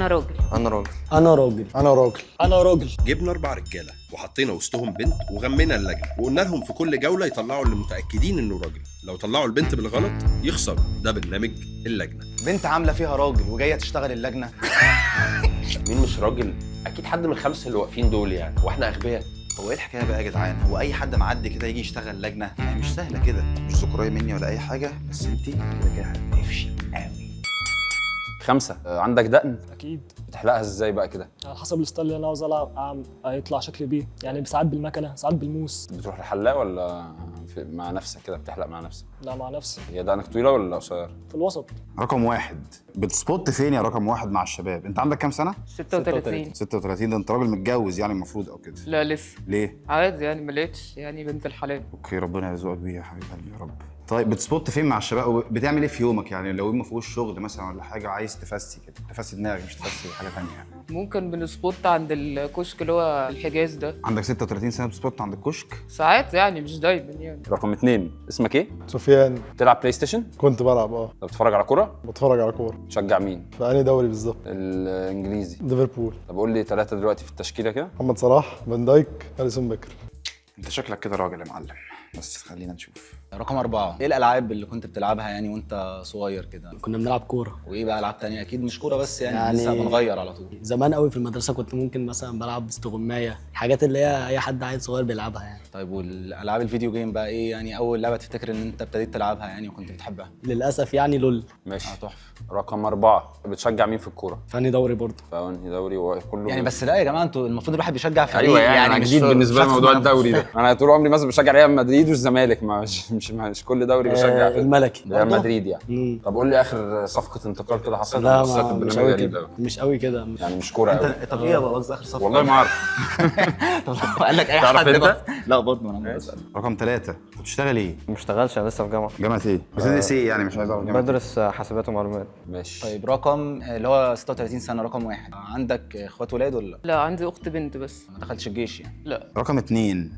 انا راجل. انا راجل. انا راجل. انا راجل. انا راجل. جبنا 4 رجاله وحطينا وسطهم بنت وغمينا اللجنة وقلنا لهم في كل جولة يطلعوا اللي متاكدين انه راجل، لو طلعوا البنت بالغلط يخسروا. ده برنامج اللجنة. بنت عامله فيها راجل وجاية تشتغل اللجنة. مين مش راجل؟ اكيد حد من الخمسة اللي واقفين دول يعني، واحنا اغبياء. هو ايه الحكاية بقى يا جدعان؟ هو اي حد معدي كده يجي يشتغل لجنة؟ هي مش سهلة كده، مش ذكوريه مني ولا اي حاجة، بس انت كده كده هتقفشي قوي. 5. عندك دقن؟ اكيد. بتحلقها ازاي بقى كده؟ على حسب ال style اللي انا عاوز العب هيطلع شكلي بيه، يعني ساعات بالمكنه ساعات بالموس. بتروح لحلاق ولا مع نفسك كده بتحلق مع نفسك؟ لا مع نفسي. هي دقنك طويلة ولا قصيرة؟ في الوسط. رقم 1، بت spot فين يا رقم 1 مع الشباب؟ انت عندك كام سنة؟ 36. 36. ده انت راجل متجوز يعني المفروض او كده. لا لسه. ليه؟ عادي يعني، ما لقيتش يعني بنت الحلال. okay، ربنا يرزقك بيها يا حبيب قلبي يا رب. طيب بت spot فين مع الشباب وبتعمل ايه في يومك يعني؟ لو يوم ما فيهوش شغل مثلا ولا حاجة، عايز تفسي كده، تفسي دماغك مش تفسي حاجة ثانية يعني. ممكن بن spot عند الكشك اللي هو الحجاز ده. عندك 36 سنة بت spot عند الكشك؟ ساعات يعني، مش دايما يعني. رقم 2، اسمك ايه؟ سفيان. بتلعب PlayStation؟ كنت بلعب. طب بتتفرج على كورة؟ بتفرج على كورة. تشجع مين؟ في انهي دوري بالظبط؟ الانجليزي. ليفربول. طب قول لي 3 دلوقتي في التشكيلة كده. محمد صلاح، فان دايك، اليسون بيكر. انت شكلك كده راجل يا معلم، بس خلينا نشوف. رقم 4، ايه الالعاب اللي كنت بتلعبها يعني وانت صغير كده؟ كنا بنلعب كورة. وايه بقى العاب تانية؟ اكيد مش كورة بس يعني لسه بنغير على طول. زمان قوي في المدرسة كنت ممكن مثلا بلعب استغمايه، الحاجات اللي هي اي حد عيل صغير بيلعبها يعني. طيب والالعاب ال video game بقى ايه يعني اول لعبه تفتكر ان انت ابتديت تلعبها يعني وكنت بتحبها؟ للاسف يعني LOL. ماشي. تحفة. رقم 4، بتشجع مين في الكورة؟ في انهي دوري برضه؟ في انهي دوري وكله يعني بس لا يا جماعة، انتوا المفروض الواحد بيشجع فريق. ايوه يعني, انا مش جديد بالنسبة لي شخص موضوع مع الدوري ده. انا طول عمري مثلا بشجع ريال مدريد والزمالك، مش كل دوري بشجع. الملكي ريال مدريد يعني. طب قول لي اخر صفقة انتقال كده حصلت؟ لا مش قوي كده، مش قوي كده يعني، مش كورة قوي. طب ايه يا بقى اخر صفقة؟ والله ما اعرف. طب قال لك اي حد؟ انت؟ لا برضه انا بسال. رقم 3، بتشتغل ايه؟ ما بشتغلش، انا لسه في جامعه. جامعه ايه؟ بتدرس ايه يعني؟ مش عايز اعرف جامعه. بدرس حاسبات ومعلومات. ماشي. طيب رقم اللي هو 36 سنة، رقم 1، عندك اخوات ولاد ولا لا؟ لا عندي اخت بنت بس. ما دخلتش الجيش يعني؟ لا. رقم 2،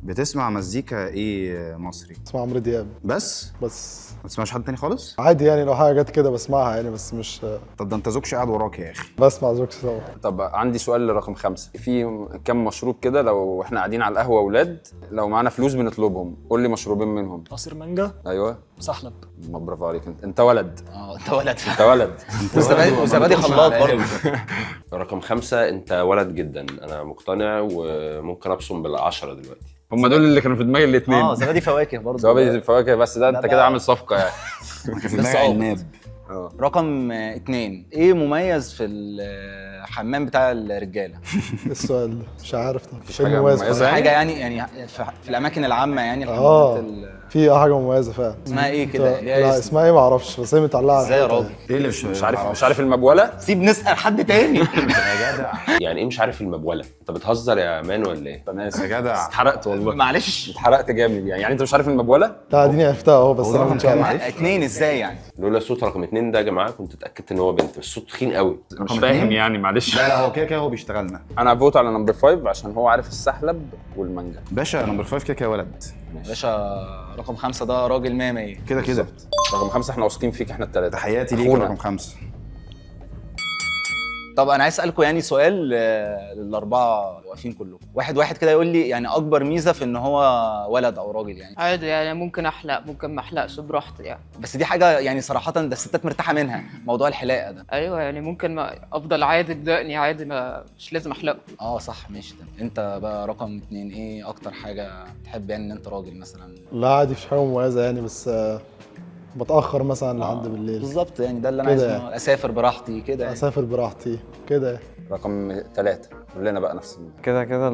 بتسمع مزيكا ايه مصري؟ بسمع عمرو دياب بس. بس ما تسمعش حد تاني خالص؟ عادي يعني، لو حاجة جت كده بسمعها يعني، بس مش. طب ده انت زوجش قاعد وراك يا اخي. بسمع زوجش طبعا. طب عندي سؤال لرقم 5، في كم مشروب كده لو احنا قاعدين على القهوة اولاد، لو معانا فلوس بنطلبهم، قول لي مشروبين منهم. عصير مانجا. ايوه. وسحلب. ما برافو عليك، انت ولد. انت ولد. انت ولد. وزبادي خلاط برضه. رقم 5، انت ولد جدا، انا مقتنع وممكن ابصم بال10 دلوقتي. هم دول اللي كانوا في دماغي الاثنين. زبادي فواكه برضه. زبادي فواكه، بس ده انت كده عامل صفقة يعني. في دماغي عناب. رقم 2، ايه مميز في الحمام بتاع الرجالة؟ السؤال ده مش عارف. طب مفيش حاجة مميزة حاجة يعني في الاماكن العامة يعني الحمامات في حاجة مميزة فعلا. اسمها ايه كده؟ لا اسمها ايه ما اعرفش، بس هي متعلقه على ازاي يا راجل؟ ايه اللي مش عارف؟ مش عارف المبوله؟ سيب نسال حد تاني. يا جدع. يعني ايه مش عارف المبوله؟ انت بتهزر يا مان ولا ايه؟ انا اسف يا جدع، اتحرقت والله. معلش اتحرقت جامد يعني. انت مش عارف المبوله؟ لا اديني عرفتها اهو، بس انا مش عارف. 2 ازاي يعني؟ لولا صوت رقم 2 ده يا جماعة كنت اتاكدت ان هو بنت، بس صوت تخين قوي. مش فاهم يعني، معلش. لا لا هو كده كده هو بيشتغلنا. انا vote على number 5 عشان هو عارف السحلب والمانجا. باشا number 5 كده كده ولد. باشا رقم 5 ده راجل 100 كده كده. رقم 5 احنا واثقين فيك احنا الثلاثة. تحياتي ليك رقم 5. طب انا عايز اسالكم يعني سؤال للاربعه واقفين كلكم، واحد واحد كده يقول لي يعني اكبر ميزة في ان هو ولد او راجل يعني. عادي يعني، ممكن احلق ممكن ما احلقش براحتي يعني. بس دي حاجة يعني صراحة ده الستات مرتاحة منها، موضوع الحلاقة ده. ايوه يعني ممكن ما افضل عادي بدقني عادي، ما مش لازم احلقه. صح ماشي. انت بقى رقم 2، ايه اكتر حاجة تحب يعني ان انت راجل مثلا؟ لا عادي مفيش حاجة مميزة يعني، بس بتاخر مثلا لحد بالليل. بالظبط يعني ده اللي انا عايزه يعني. اسافر براحتي كده يعني. اسافر براحتي كده. رقم 3 قول لنا بقى نفس كده كده.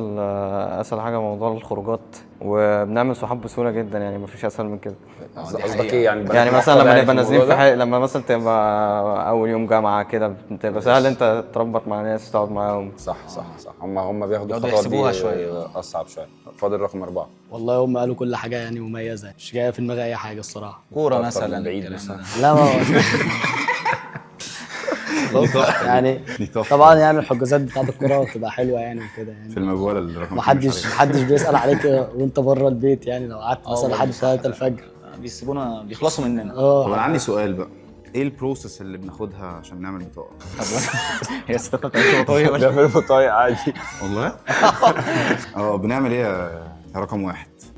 اسهل حاجة موضوع الخروجات، وبنعمل صحاب بسهولة جدا يعني، مفيش اسهل من كده. قصدك ايه يعني؟ يعني مثلا لما نبقى نازلين في حاجة، لما مثلا تبقى اول يوم جامعه كده بتبقى سهل انت تربط مع ناس تقعد معاهم. صح صح صح، هم بياخدوا الخطوات دي يحسبوها شوية، اصعب شوية. فاضل رقم 4. والله هم قالوا كل حاجة يعني مميزة، مش جاية في دماغي اي حاجة الصراحة. كورة مثلا بعيد مثلا. لا ما يعني طبعا يعني الحجوزات بتاعت الكورة بتبقى حلوة يعني وكده يعني. في المبوله اللي رقم محدش بيسال عليك وانت بره البيت يعني، لو قعدت مثلا لحد 3 الفجر بيسيبونا بيخلصوا مننا. طب انا عندي سؤال بقى، ايه ال process اللي بناخدها عشان نعمل بطاقة؟ هي الستات ما بتعملش بطايق ولا بيعملوا بطايق عادي. والله؟ بنعمل ايه يا رقم 1؟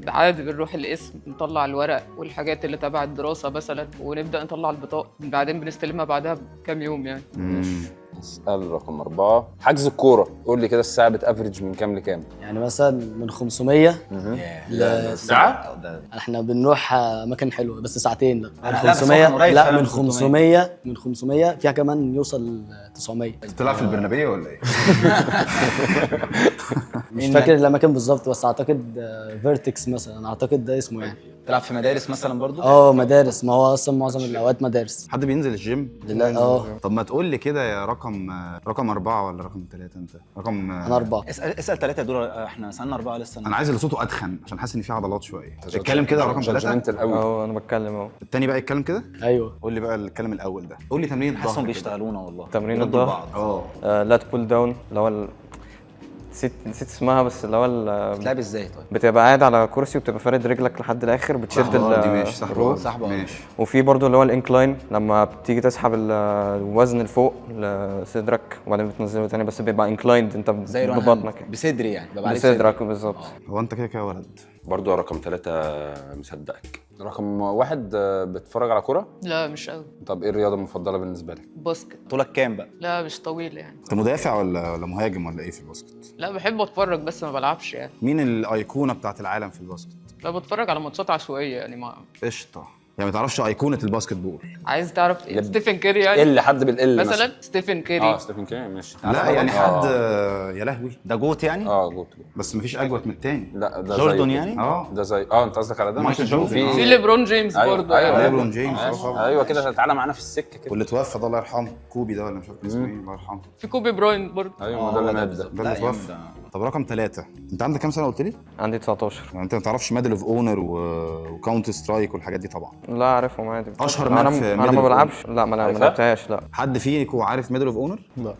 عادي بنروح القسم نطلع الورق والحاجات اللي تبع الدراسة مثلا، ونبدا نطلع البطاقة، بعدين بنستلمها بعدها بكام يوم يعني. اسال رقم 4، حجز الكورة، قول لي كده الساعة بت average من كام لكام؟ يعني مثلا من 500 ساعة؟ احنا بنروح اماكن حلوة بس ساعتين. لا من لا، بس هو كان 500، قريب لا فعلا من من 500، من 500 فيها كمان يوصل 900. بتلعب في البرنابيه ولا ايه؟ مش فاكر الاماكن بالظبط، بس اعتقد فيرتكس مثلا، اعتقد ده اسمه يعني. تلعب في مدارس مثلا برضو؟ مدارس، ما هو اصلا معظم الاوقات مدارس. حد بينزل الجيم؟ لا. طب ما تقول لي كده يا رقم 4 ولا رقم 3؟ انت رقم؟ انا 4. اسال 3 دول، احنا سالنا 4 لسه. انا عايز اللي صوته اتخن عشان حاسس ان في عضلات شوية. اتكلم كده رقم 3. اهو انا بتكلم اهو. التاني بقى يتكلم كده. ايوه قول لي بقى الكلام الاول ده، قول لي تمرين الظهر. حاسسهم بيشتغلونا والله. تمرين الظهر lat pull down، اللي هو نسيت اسمها، بس اللي هو بتلعب ازاي طيب؟ بتبقى قاعد على كرسي وبتبقى فارد رجلك لحد الاخر، بتشد دي ماشي، سحب ماشي. وفي برضو اللي هو ال incline، لما بتيجي تسحب الوزن لفوق لصدرك وبعدين بتنزله تاني، بس بيبقى inclined انت زي ببطنك، بصدري يعني، ببقى بصدرك بالظبط. هو انت كده كده ولد برضو. رقم 3 مصدقك. رقم 1 بتتفرج على كورة؟ لا مش قوي. طب ايه الرياضة المفضلة بالنسبة لك؟ basket. طولك كام بقى؟ لا مش طويل يعني. انت مدافع ولا مهاجم ولا ايه في ال basket؟ لا بحب اتفرج بس ما بلعبش يعني. مين الايقونه بتاعت العالم في ال basket؟ لا بتفرج على ماتشات عشوائية يعني. ما قشطه يعني، ما تعرفش ايقونة ال basketball؟ عايز تعرف إيه؟ ستيفن كيري يعني؟ ال حد بال مثلا ستيفن كيري. ستيفن كيري ماشي. لا يعني حد يا لهوي ده GOAT يعني؟ GOAT، بس مفيش اجوت من التاني. لا ده جوردن يعني؟ ده زي انت قصدك على ده؟ مايكل جوردن. في ليبرون جيمس برضه. ايوه ليبرون جيمس. ايوه كده، تعالى معانا في السكة كده. واللي توفى ده الله يرحمه، كوبي ده ولا مش عارف اسمه ايه، الله يرحمه. في كوبي براين برضه. ايوه ده اللي مات، ده اللي توفى. طب رقم 3، انت عندك كام سنة قلت لي؟ عندي 19. يعني انت ما تعرفش Medal of Honor و Counter-Strike والحاجات دي طبعا؟ لا عارفهم عادي. اشهر map في انا ما بلعبش. لا ما لعبتهاش. لا حد فيكم عارف Medal of Honor؟ لا.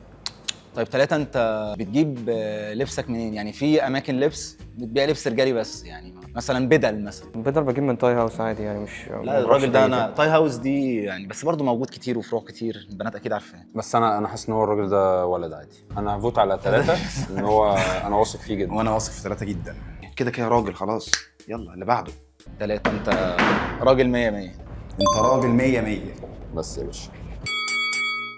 طيب 3، انت بتجيب لبسك منين؟ يعني في اماكن لبس بتبيع لبس رجالي بس يعني، مثلا بدل مثلا. بدل بجيب من Tie House عادي يعني، مش لا الراجل ده انا Tie House دي يعني، بس برضه موجود كتير وفروع كتير، البنات اكيد عارفاه. بس انا حاسس ان هو الراجل ده ولد عادي. انا ه vote على 3 ان هو انا واثق فيه جدا. وانا واثق في 3 جدا. كده كده راجل خلاص. يلا اللي بعده. 3، انت راجل 100 100. انت راجل 100 100 بس يا باشا.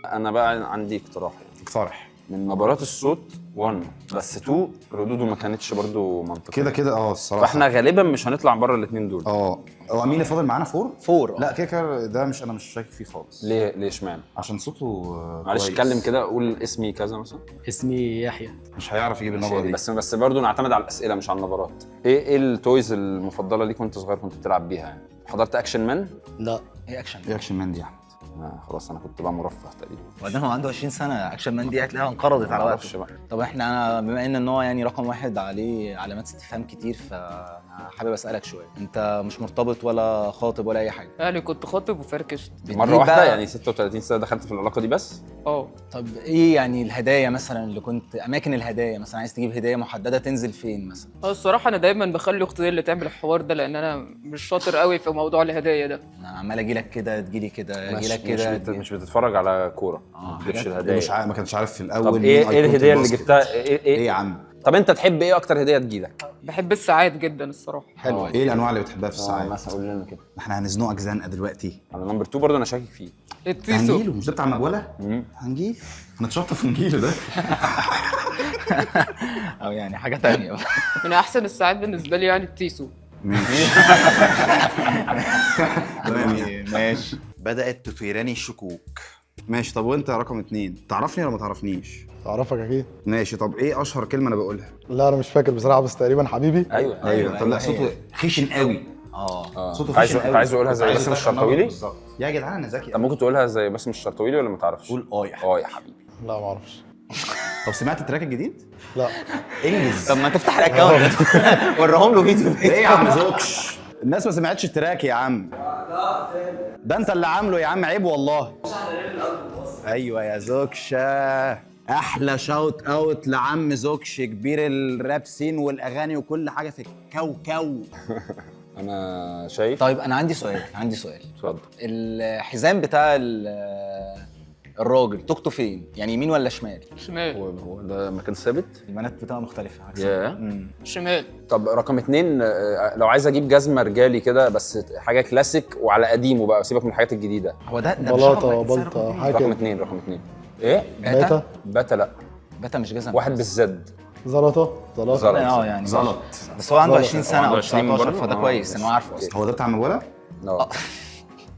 انا بقى عندي اقتراح يعني. اقترح. من نبرات الصوت 1 بس 2 ردوده ما كانتش برضو منطقية كده كده. الصراحة فاحنا غالبا مش هنطلع بره الاثنين دول. هو مين اللي فاضل معانا؟ 4 4. لا كده كده ده مش، انا مش شاكك فيه خالص. ليه اشمعنى؟ عشان صوته معلش اتكلم كده، قول اسمي كذا مثلا. اسمي يحيى. مش هيعرف يجيب النبرة دي. بس برضو نعتمد على الاسئلة مش على النبرات. ايه ال toys المفضلة ليك وانت صغير كنت بتلعب بيها يعني؟ حضرت Action Man؟ لا. ايه اكشن؟ ايه Action Man دي يا احمد؟ خلاص انا كنت بقى مرفه تقريبا. وبعدين هو عنده 20 سنة، Action Man دي هتلاقيها انقرضت على وقته. طب احنا، انا بما ان هو يعني رقم 1 عليه علامات استفهام كتير، فانا حابب اسالك شوية. انت مش مرتبط ولا خاطب ولا اي حاجة؟ يعني كنت خاطب وفركشت مرة واحدة يعني. 36 سنة دخلت في العلاقة دي بس؟ طب ايه يعني الهدايا مثلا اللي كنت، اماكن الهدايا مثلا، عايز تجيب هدايا محددة تنزل فين مثلا؟ الصراحة انا دايما بخلي اختي اللي تعمل الحوار ده، لان انا مش شاطر قوي في موضوع الهدايا ده. انا عمال اجي لك كده، تجي لي كده، اجي لك كده. مش بتتفرج على كورة؟ ما بتجيبش الهدايا. مش ما كانش عارف في الاول. طب ايه الهدية اللي جبتها؟ ايه يا عم؟ طب انت تحب ايه اكتر هديه تجيلك؟ بحب الساعات جدا الصراحة. حلو. ايه الانواع اللي بتحبها في الساعات؟ مثلا قول لنا كده. احنا هنزنقك زنقه دلوقتي. على number 2 برضه انا شاكك فيه. التيسو. هنجيله، مش ده بتاع المجوله؟ هنجيله، هنتشطف ونجيله ده. او يعني حاجة ثانية. من احسن الساعات بالنسبة لي يعني التيسو. ماشي. تمام ماشي. بدات تثيرني الشكوك. ماشي. طب وانت رقم 2 تعرفني ولا ما تعرفنيش؟ اعرفك اكيد. ماشي. طب ايه اشهر كلمة انا بقولها؟ لا انا مش فاكر بصراحة، بس تقريبا حبيبي. ايوه. طب لا صوته خشن قوي. صوته خشن قوي. انت عايز اقولها زي باسم الشرطويلي؟ بالظبط يا جدعان انا ذكي. طب ممكن تقولها زي باسم الشرطويلي ولا ما تعرفش؟ قول يا حبيبي. يا حبيبي. لا ما اعرفش. طب سمعت ال track الجديد؟ لا. انجز. طب ما تفتح ال account وريهم له فيديو. ايه يا عم زوكش؟ الناس ما سمعتش ال track يا عم. ده انت اللي عامله يا عم، عيب والله. ايوه يا زوكشة. احلى shout out لعم زوكش، كبير ال rap scene والاغاني وكل حاجة في الكوكو. انا شايف. طيب انا عندي سؤال، عندي سؤال. اتفضل. الحزام بتاع الراجل توكته فين؟ يعني يمين ولا شمال؟ شمال. هو ده مكان ثابت؟ البنات بتبقى مختلفة عكس. شمال. طب رقم 2، لو عايز اجيب جزمه رجالي كده بس حاجة كلاسيك وعلى قديمة بقى، سيبك من الحاجات الجديدة. هو ده بلاطة بلطه حاجة. رقم 2، رقم 2 ايه؟ باتا. باتا. لا باتا مش جزمه. واحد بالزد. زلطه. زلطه اه يعني زلط. بس هو عنده 20 سنة او 19، فده كويس ان هو عارفه اصلا. هو ده بتاع المبوله؟ اه.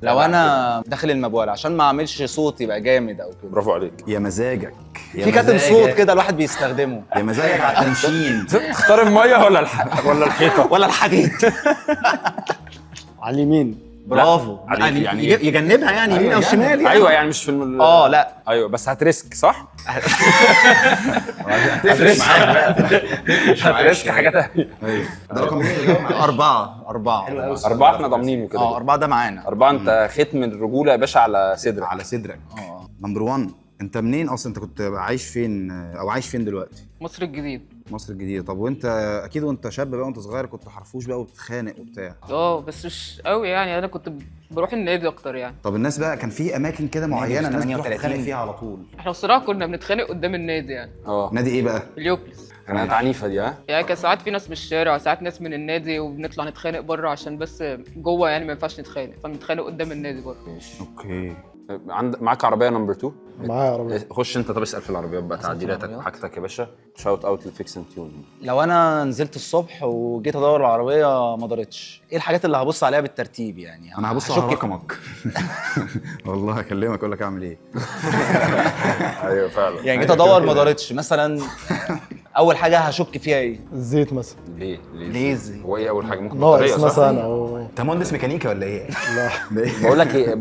لو انا داخل المبوله عشان ما اعملش صوت يبقى جامد او كده. برافو عليك. يا مزاجك، في كاتم صوت كده الواحد بيستخدمه. يا مزاجك على التنشين. تختار المية ولا ولا الحيطة ولا الحديد؟ على اليمين. برافو. يعني يجنبها يعني يمين او شمال يعني. ايوه يعني مش في لا ايوه بس هت risk صح؟ هت risk معاك بقى، هت risk حاجة ثانية. ايوه ده رقم ايه؟ 4 4 4 احنا ضامنينه كده. 4 ده معانا. 4 انت ختم الرجولة يا باشا على صدرك. على صدرك. number 1، انت منين اصلا؟ انت كنت عايش فين او عايش فين دلوقتي؟ مصر الجديدة. مصر الجديدة. طب وانت اكيد وانت شاب بقى وانت صغير كنت حرفوش بقى وبتتخانق وبتاع. بس مش قوي يعني، انا كنت بروح النادي اكتر يعني. طب الناس بقى كان في اماكن كده معينة الناس بتروح تتخانق فيها على طول؟ احنا بصراحة كنا بنتخانق قدام النادي يعني. نادي ايه بقى؟ هليوبلس. خناقات عنيفة دي. ها يعني كان ساعات في ناس من الشارع، ساعات ناس من النادي، وبنطلع نتخانق بره عشان بس جوه يعني ما ينفعش نتخانق، فبنتخانق قدام النادي بره. ماشي okay. معاك عربية number 2؟ معايا عربية. خش انت. طب اسال في العربيات بقى، تعديلاتك وحاجتك يا باشا. shout out لل Fix and Tune. لو انا نزلت الصبح وجيت ادور العربية ما دارتش، ايه الحاجات اللي هبص عليها بالترتيب يعني؟ انا هبص على رقمك. والله هكلمك اقول لك اعمل ايه. ايوه فعلا. يعني جيت ادور ما دارتش مثلا، اول حاجة هشك فيها ايه؟ الزيت مثلا. ليه؟ ليه الزيت؟ هو ايه اول حاجة؟ ممكن ناقص مثلا او انت مهندس ميكانيكا ولا ايه؟ لا. بقول لك ايه،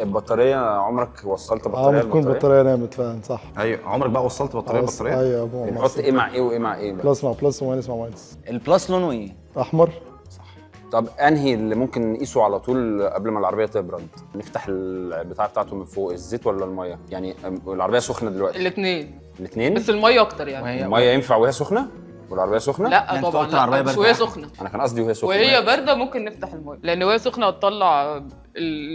البطارية عمرك وصلت بطارية؟ ممكن تكون بطارية نامت فعلا صح. ايوه عمرك بقى وصلت بطارية بطارية؟ ايوه. بتحط ايه مع ايه وايه مع ايه بقى؟ plus مع plus و minus مع minus. ال plus لونه ايه؟ احمر. صح. طب انهي اللي ممكن نقيسه على طول قبل ما العربية تبرد؟ نفتح البتاع بتاعته من فوق، الزيت ولا المية؟ يعني العربية سخنة دلوقتي. الاثنين. الاثنين؟ بس المية اكتر يعني. المية ينفع وهي سخنة؟ والعربية سخنة؟ لا طبعا لا، مش وهي سخنة. انا كان قصدي وهي سخنة. وهي باردة ممكن نفتح المية، لان وهي سخنة هتطلع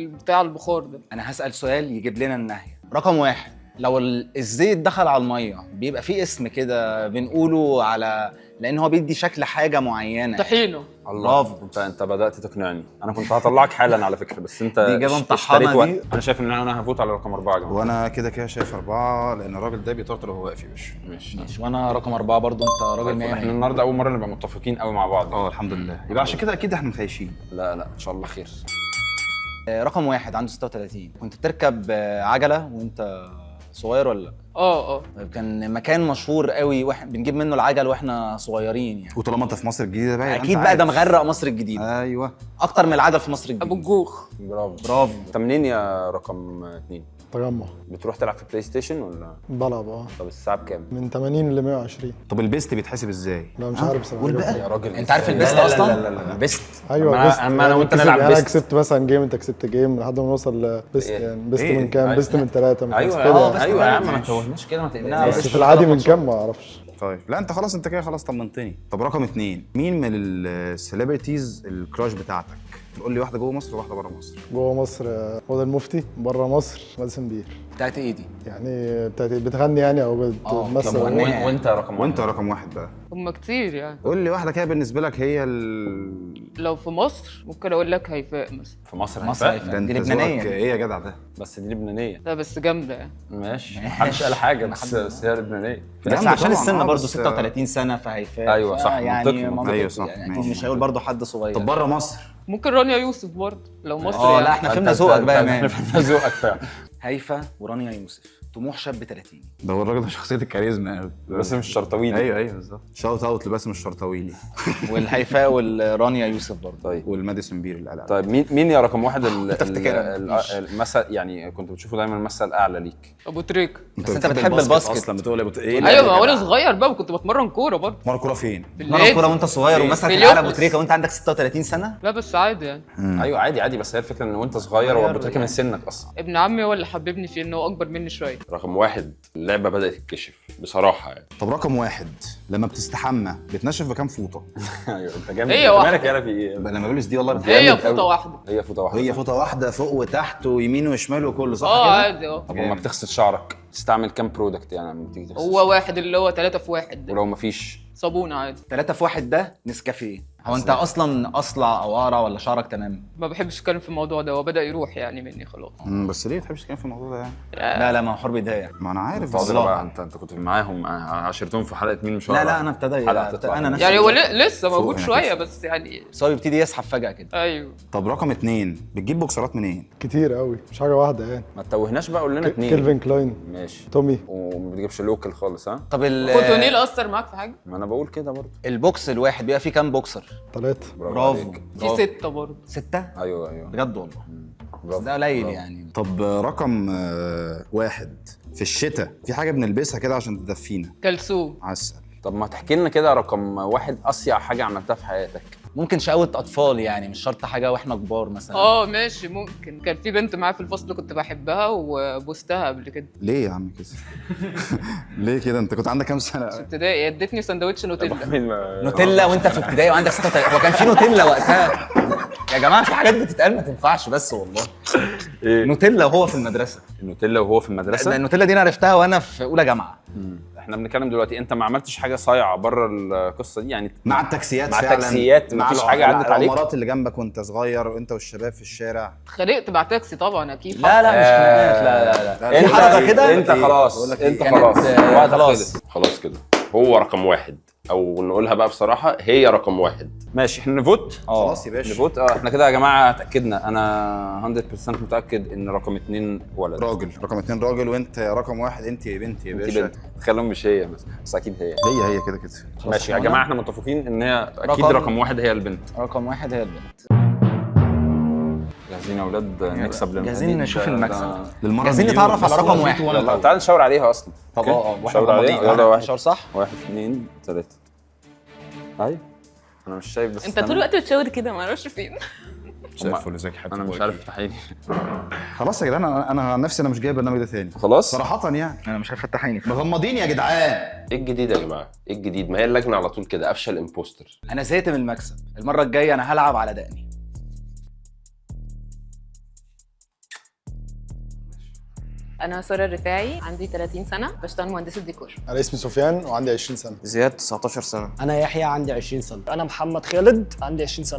بتاع البخار ده. انا هسال سؤال يجيب لنا النهاية. رقم 1، لو الزيت دخل على المية بيبقى فيه اسم كده بنقوله على، لان هو بيدي شكل حاجة معينة. طحينه. الله، انت بدات تقنعني. انا كنت هطلعك حالا على فكرة، بس انت دي اجابه مطحنه دي. انا شايف ان انا هفوت على رقم 4 يا جماعة. وانا كده كده شايف 4 لان الراجل ده بيطرطر وهو واقف يا باشا. ماشي ماشي. وانا رقم 4 برضو. انت راجل 100. احنا النهارده اول مرة نبقى متفقين قوي مع بعض. الحمد لله. يبقى عشان كده اكيد احنا مخيشين. لا لا ان شاء الله خير. رقم 1 عنده 36. كنت بتركب عجله وانت صغير ولا لا؟ طيب كان مكان مشهور قوي واحنا بنجيب منه العجل واحنا صغيرين يعني. وطالما انت في مصر الجديدة بقى اكيد بقى ده مغرق مصر الجديدة. ايوه اكتر من العجل في مصر الجديدة. ابو الجوخ. برافو برافو. انت منين يا رقم 2؟ تجمع. بتروح تلعب في بلاي ستيشن ولا؟ بلعب. طب الساعة بكام؟ من 80 ل 120. طب ال best بيتحسب ازاي؟ لا مش عارف بصراحة. قول بقى يا راجل. انت عارف ال best اصلا؟ لا best. ايوه best. اما انا وانت نلعب best. انا كسبت مثلا game، انت كسبت game، لحد ما نوصل best يعني. best من كام؟ best من 3 من 5 ايوه ايوه يا عم ما تتوهناش كده، ما تقلقش. بس في العادي من كام ما اعرفش. طيب لا انت خلاص، انت كده خلاص طمنتني. طب رقم 2، مين من ال celebrities ال crush بتاعتك؟ تقول لي واحدة جوه مصر وواحدة بره مصر. جوه مصر هدى المفتي، بره مصر ماديسون بير. بتاعت ايه دي؟ يعني بتاعت بتغني يعني او بتمثل. وانت رقم وانت رقم 1 بقى. هم كتير يعني. قول لي واحدة كده بالنسبة لك هي لو في مصر ممكن اقول لك هيفاء مثلا. في مصر هيفاء؟ ده انت لبنانية. ايه يا جدع ده؟ بس دي لبنانية. لا بس جامدة يعني. ماشي محدش قال حاجة، بس هي لبنانية. بس عشان السن برضه 36 سنة فهيفاء. ايوه صح يعني منطقي. ايوه صح يعني مش هيقول برضه حد صغير. طب بره مصر؟ ممكن رانيا يوسف برضه لو مصر يعني. لا احنا فهمنا ذوقك بقى يا man. احنا فهمنا ذوقك فعلا. هيفا ورانيا يوسف، طموح شاب 30. ده هو الراجل ده شخصية الكاريزما قوي. باسم الشرطويلي. ايوه ايوه بالظبط. shout out لباسم الشرطويلي. والهيفاء والرانيا يوسف برضه. طيب والماديسون بير اللي قال. طيب مين يا رقم 1 المثل يعني كنت بتشوفه دايما المثل الاعلى ليك؟ ابو تريكه. بس انت بتحب ال basket اصلا. بتقول ابو ايه؟ ايوه وانا صغير بقى كنت بتمرن كورة برضه. بتمرن كورة فين؟ بتمرن كورة وانت صغير ومثلك الاعلى ابو تريكه وانت عندك 36 سنة؟ لا بس عادي يعني. ايوه عادي عادي، بس هي الفكرة ان وانت صغير هو ابو تريكه من سنك اصلا. ابن عمي هو اللي حببني فيه ان هو اكبر مني شوية. رقم 1 اللعبة بدات تتكشف بصراحة يعني. طب رقم 1 لما بتستحمى بتنشف بكام فوطه؟ ايوه انت جامد. هي انت واحدة. مالك يالا في ايه؟ لما بلبس دي والله هي جامد فوطه أوي. واحدة. هي فوطه واحدة. هي فوطه واحدة فوق وتحت ويمين وشمال وكله، صح اه كده؟ عادي. اه طب لما بتغسل شعرك تستعمل كام product يعني لما بتيجي تغسل؟ هو واحد اللي هو 3 في 1 ده. ولو مفيش؟ صابون عادي. 3 في 1 ده نسكافيه. هو انت اصلا اصلع او اقرع ولا شعرك تمام؟ ما بحبش اتكلم في الموضوع ده، هو بدا يروح يعني مني خلاص. بس ليه ما بتحبش تتكلم في الموضوع ده يعني؟ لا لا، ما هو حر بيضايق. ما انا عارف بس بس بقى انت كنت معاهم عاشرتهم في حلقة مين مش لا لا، انا ابتدى حلقة هتطلع. انا نفسي يعني هو لسه فوق موجود هنا شوية كده. بس يعني. بس هو بيبتدي يسحب فجأة كده. ايوه. طب رقم 2 بتجيب بوكسرات منين؟ كتير قوي، مش حاجة واحدة يعني. ما تتوهناش بقى، قول لنا 2. كيلفن كلاين، ماشي. تومي. وما بتجيبش local خالص ها؟ طب كوتونيل اثر معاك في حاجة؟ ما انا بقول كده برضه. البوكس الواحد بيبقى فيه كام بوكسر؟ 3. برافو. عليك. في 6 برضه. 6؟ ايوه ايوه بجد والله. بس برافو. ده قليل يعني. طب رقم 1 في الشتاء في حاجة بنلبسها كده عشان تدفينا. كلسون. عسل. طب ما تحكي لنا كده رقم 1 اصيع حاجة عملتها في حياتك. ممكن شقاوة اطفال يعني، مش شرط حاجة واحنا كبار مثلا. اه ماشي ممكن. كان في بنت معايا في الفصل كنت بحبها وبوستها قبل كده. ليه يا عم كده؟ ليه كده؟ انت كنت عندك كام سنة؟ في ابتدائي ادتني سندوتش نوتيلا. نوتيلا وانت في ابتدائي وعندك 6؟ هو كان في نوتيلا وقتها يا جماعة؟ في حاجات بتتقال ما تنفعش بس والله. ايه؟ نوتيلا وهو في المدرسة. النوتيلا وهو في المدرسة؟ النوتيلا دي انا عرفتها وانا في اولى جامعه. احنا بنتكلم دلوقتي انت ما عملتش حاجة صايعه بره القصة دي يعني؟ مع التاكسيات مع فعلا. التاكسيات مع مفيش حاجة عدت عليك؟ العمارات اللي جنبك وانت صغير وانت والشباب في الشارع. اتخانقت مع تاكسي طبعا اكيد. لا لا مش خناقات، لا لا لا. في حركة كده انت إيه؟ خلاص، بقول لك إيه؟ انت كانت، خلاص الوقت خلاص. خلص. خلاص كده هو رقم 1، او نقولها بقى بصراحة هي رقم 1. ماشي احنا ن vote. خلاص يا باشا. ن vote. احنا كده يا جماعة اتاكدنا، انا 100% متاكد ان رقم 2 ولد. راجل. رقم 2 راجل، وانت رقم 1 انت يا بنت يا انت باشا. بنت. تخيلهم مش هي بس اكيد هي. هي كده كده. ماشي يا جماعة احنا متفقين ان هي اكيد رقم 1 هي البنت. رقم 1 هي البنت. جاهزين يا اولاد نكسب لنا. جاهزين نشوف المكسب. للمرة جاهزين المليون. نتعرف على بس رقم هو 1. وأنا يلا طول. تعال نشاور عليها اصلا. طب okay؟ واحنا نشاور عليها. مغمضين. يلا 1 نشاور صح؟ 1 2 3. ايوه انا مش شايف بس انت طول الوقت بتشاور كده، ما اعرفش فين. انا مش عارف افتح عيني. خلاص يا جدعان، انا عن نفسي انا مش جايب البرنامج ده تاني خلاص صراحة يعني. انا مش عارف افتح عيني. مغمضين يا جدعان. ايه الجديد يا جماعة؟ ايه الجديد؟ ما هي اللجنة على طول كده افشل impostor. انا زهقت من المكسب، المرة الجاية انا هلعب على دقني. أنا سارة الرفاعي، عندي 30 سنة، بشتغل مهندسة ديكور. انا اسمي سفيان وعندي 20 سنة. زياد 19 سنة. انا يحيى عندي 20 سنة. انا محمد خالد عندي 20 سنة.